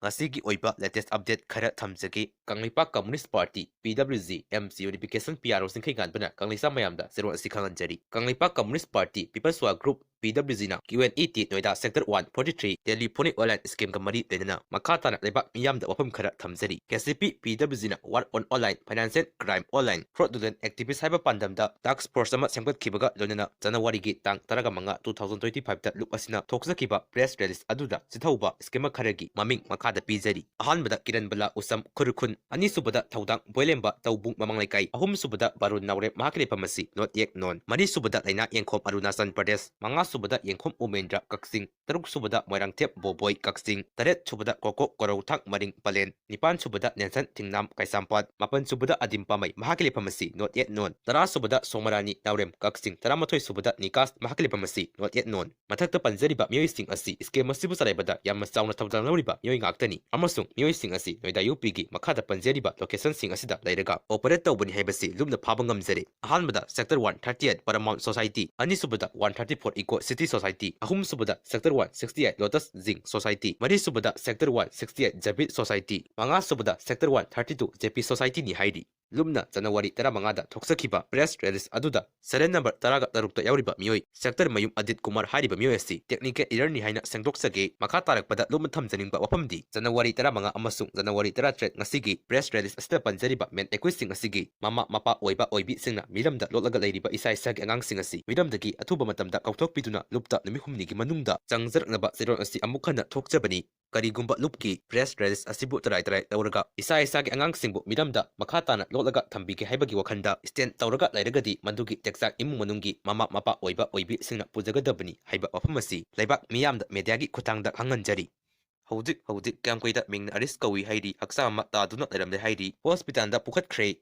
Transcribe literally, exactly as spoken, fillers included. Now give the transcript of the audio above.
ꯉꯁꯤꯒꯤ ꯑꯣꯏꯕ latest update ꯈꯔ ꯊꯝꯖꯒꯦ꯫ Kangleipak Communist Party, P W G, M C Unification P R O ꯆꯤꯡꯈꯩꯉꯥꯟꯕꯅ ꯀꯪꯂꯩꯆꯥ ꯃꯌꯥꯝꯗ ꯆꯦꯔꯣꯜ ꯑꯁꯤ ꯈꯪꯍꯟꯖꯔꯤ꯫ Kangleipak Communist Party, People's War Group, P W G ꯅ Q N E T Noida Sector one forty three telephonic online scam ꯒ ꯃꯔꯤ ꯂꯩꯅꯅ ꯃꯈꯥ ꯇꯥꯅ ꯂꯩꯕꯥꯛ ꯃꯤꯌꯥꯝꯗ ꯋꯥꯐꯝ ꯈꯔ ꯊꯝꯖꯔꯤ꯫ K C P, P W G ꯅ War on Online, Financial Crime Online, Fraudulent Activist ꯍꯥꯏꯕ ꯄꯥꯟꯗꯝꯗ task force ꯑꯃ ꯁꯦꯝꯒꯠꯈꯤꯕꯒ ꯂꯣꯏꯅꯅ January ꯒꯤ ꯇꯥꯡ ꯇꯔꯥꯃꯉꯥ, two thousand twenty-five ꯇ ꯂꯨꯞ ꯑꯁꯤꯅ ꯊꯣꯛꯆꯈꯤꯕ press release ꯑꯗꯨꯗ ꯆꯤꯊꯍꯧꯕ scammer ꯈꯔꯒꯤ ꯃꯃꯤꯡ ꯃꯈꯥꯗ ꯄꯤꯖꯔꯤ꯫ ꯑꯍꯥꯟꯕꯗ ꯀꯤꯔꯟꯕꯂꯥ ꯎꯁꯝ ꯈꯨꯔꯈꯨꯟ, ꯑꯅꯤꯁꯨꯕꯗ ꯊꯧꯗꯥꯡ ꯕꯣꯏꯂꯦꯝꯕ ꯇꯧꯕꯨꯡ ꯃꯃꯥꯡ ꯂꯩꯀꯥꯏ, ꯑꯍꯨꯝꯁꯨꯕꯗ ꯕꯥꯔꯨꯟ ꯅꯥꯎꯔꯦꯝ ꯃꯍꯥꯛꯀꯤ ꯂꯩꯐꯝ ꯑꯁꯤ not yet known, ꯃꯔꯤꯁꯨꯕꯗ ꯂꯩꯅꯥ ꯌꯦꯡꯈꯣꯝ ꯑꯔꯨꯅꯥꯆꯜ ꯄ꯭ꯔꯗꯦꯁ, ꯃꯉꯥꯁꯨꯕꯗ ꯌꯦꯡꯈꯣꯝ ꯎꯃꯦꯟꯗ꯭ꯔ ꯀꯛꯆꯤꯡ, ꯇꯔꯨꯛꯁꯨꯕꯗ ꯃꯣꯏꯔꯥꯡꯊꯦꯞ ꯕꯣꯕꯣꯏ ꯀꯛꯆꯤꯡ, ꯇꯔꯦꯠꯁꯨꯕꯗ ꯀꯣꯀꯣꯛ ꯀꯣꯔꯧꯊꯥꯡ ꯃꯔꯤꯡ ꯄꯂꯦꯟ, ꯅꯤꯄꯥꯟꯁꯨꯕꯗ ꯅꯦꯟꯁꯟ ꯊꯤꯡꯅꯥꯝ ꯀꯩꯁꯥꯝꯄꯥꯠ, ꯃꯥꯄꯟꯁꯨꯕꯗ ꯑꯗꯤꯝ ꯄꯥꯃꯩ ꯃꯍꯥꯛꯀꯤ ꯂꯩꯐꯝ ꯑꯁꯤ not yet known, ꯇꯔꯥꯁꯨꯕꯗ ꯁꯣꯃꯔꯥꯅꯤ ꯅꯥꯎꯔꯦꯝ ꯀꯛꯆꯤꯡ, ꯇꯔꯥꯃꯥꯊꯣꯏꯁꯨꯕꯗ ꯅꯤꯀꯥꯁ ꯃꯍꯥꯛꯀꯤ ꯂꯩꯐꯝ ꯑꯁꯤ not yet known꯫ ꯃꯊꯛꯇ ꯄꯟꯖꯔꯤꯕ ꯃꯤꯑꯣꯏꯁꯤꯡ ꯑꯁꯤ scam ꯑꯁꯤꯕꯨ ꯆꯂꯥꯏꯕꯗ ꯌꯥꯝꯅ ꯆꯥꯎꯅ ꯊꯧꯗꯥꯡ ꯂꯧꯔꯤꯕ ꯃꯤꯑꯣꯏ ꯉꯥꯛꯇꯅꯤ ꯑꯃꯁꯨꯡ ꯃꯤꯑꯣꯏꯁꯤꯡ ꯑꯁꯤ ꯅꯣꯏꯗꯥ ꯌꯨ ꯄꯤꯒꯤ ꯃꯈꯥꯗ ꯄꯟꯖꯔꯤꯕ location ꯁꯤꯡ ꯑꯁꯤꯗ ꯂꯩꯔꯒ operate ꯇꯧꯕꯅꯤ ꯍꯥꯏꯕꯁꯤ ꯂꯨꯞꯅ ꯐꯥꯕ ꯉꯝꯖꯔꯦ꯫ ꯑꯍꯥꯟꯕꯗ Sector one thirty eight Paramount Society, ꯑꯅꯤꯁꯨꯕꯗ one thirty four Eco City Society, ꯑꯍꯨꯝꯁꯨꯕꯗ Sector one sixty eight Lotus Zinc Society, ꯃꯔꯤꯁꯨꯕꯗ Sector one sixty eight Javid Society, ꯃꯉꯥꯁꯨꯕꯗ Sector one thirty two J P Society ꯅꯤ ꯍꯥꯏꯔꯤ꯫ ꯂꯨꯞꯅ January ꯇꯔꯥꯃꯉꯥꯗ ꯊꯣꯛꯆꯈꯤꯕ press release ꯑꯗꯨꯗ serial number ꯇꯔꯥꯒ ꯇꯔꯨꯛꯇ ꯌꯥꯎꯔꯤꯕ ꯃꯤꯑꯣꯏ Sector ꯃꯌꯨꯝ ꯑꯗꯤꯠ ꯀꯨꯃꯥꯔ ꯍꯥꯏꯔꯤꯕ ꯃꯤꯑꯣꯏ ꯑꯁꯤ technical error ꯅꯤ ꯍꯥꯏꯅ ꯁꯦꯡꯗꯣꯛꯆꯒꯦ꯫ ꯃꯈꯥ ꯇꯥꯔꯛꯄꯗ ꯂꯨꯞꯅ ꯊꯝꯖꯅꯤꯡꯕ ꯋꯥꯐꯝꯗꯤ, January ꯇꯔꯥꯃꯉꯥ ꯑꯃꯁꯨꯡ January ꯇꯔꯥꯇꯔꯦꯠ ꯉꯁꯤꯒꯤ press release ꯑꯁꯤꯗ ꯄꯟꯖꯔꯤꯕ main accused ꯁꯤꯡ ꯑꯁꯤꯒꯤ ꯃꯃꯥ ꯃꯄꯥ ꯑꯣꯏꯕ ꯑꯣꯏꯕꯤꯁꯤꯡꯅ ꯃꯤꯔꯝꯗ ꯂꯣꯠꯂꯒ ꯂꯩꯔꯤꯕ ꯏꯁꯥ ꯏꯁꯥꯒꯤ ꯑꯉꯥꯡꯁꯤꯡ ꯑꯁꯤ ꯃꯤꯔꯝꯗꯒꯤ ꯑꯊꯨꯕ ꯃꯇꯝꯗ ꯀꯧꯊꯣꯛꯄꯤꯗꯨꯅ ꯂꯨꯞꯇ ꯅꯨꯃꯤꯠ ꯍꯨꯝꯅꯤꯒꯤ ꯃꯅꯨꯡꯗ ꯆꯪꯖꯔꯛꯅꯕ ꯆꯦꯔꯣꯜ ꯑꯁꯤ ꯑꯃꯨꯛ ꯍꯟꯅ ꯊꯣꯛꯆꯕꯅꯤ꯫ ꯀꯔꯤꯒꯨꯝꯕ ꯂꯨꯞꯀꯤ press release ꯑꯁꯤꯕꯨ ꯇꯔꯥꯏ ꯇꯔꯥꯏ ꯂꯧꯔꯒ ꯏꯁꯥ ꯏꯁꯥꯒꯤ ꯑꯉꯥꯡꯁꯤꯡꯕꯨ ꯃꯤꯔꯝꯗ ꯃꯈꯥ ꯇꯥꯅ ꯂꯣꯠꯂꯒ ꯊꯝꯕꯤꯒꯦ ꯍꯥꯏꯕꯒꯤ ꯋꯥꯈꯜꯗ stand ꯇꯧꯔꯒ ꯂꯩꯔꯒꯗꯤ ꯃꯗꯨꯒꯤ ꯇꯦꯛꯆꯥꯛ ꯏꯃꯨꯡ ꯃꯅꯨꯡꯒꯤ ꯃꯃꯥ ꯃꯄꯥ ꯑꯣꯏꯕ ꯑꯣꯏꯕꯤꯁꯤꯡꯅ ꯄꯨꯖꯒꯗꯕꯅꯤ ꯍꯥꯏꯕ ꯋꯥꯐꯝ ꯑꯁꯤ ꯂꯩꯕꯥꯛ ꯃꯤꯌꯥꯝꯗ media ꯒꯤ ꯈꯨꯠꯊꯥꯡꯗ ꯈꯪꯍꯟꯖꯔꯤ꯫ ꯍꯧꯖꯤꯛ ꯍꯧꯖꯤꯛ ꯀ꯭ꯌꯥꯝꯒꯩꯗ ꯃꯤꯡꯅ ꯑꯔꯤꯁ ꯀꯧꯏ ꯍꯥꯏꯔꯤ, ꯍꯛꯆꯥꯡ ꯑꯃ ꯇꯥꯗꯨꯅ ꯂꯩꯔꯝꯂꯦ ꯍꯥꯏꯔꯤ, hospital ꯗ ꯄꯨꯈꯠꯈ꯭ꯔꯦ꯫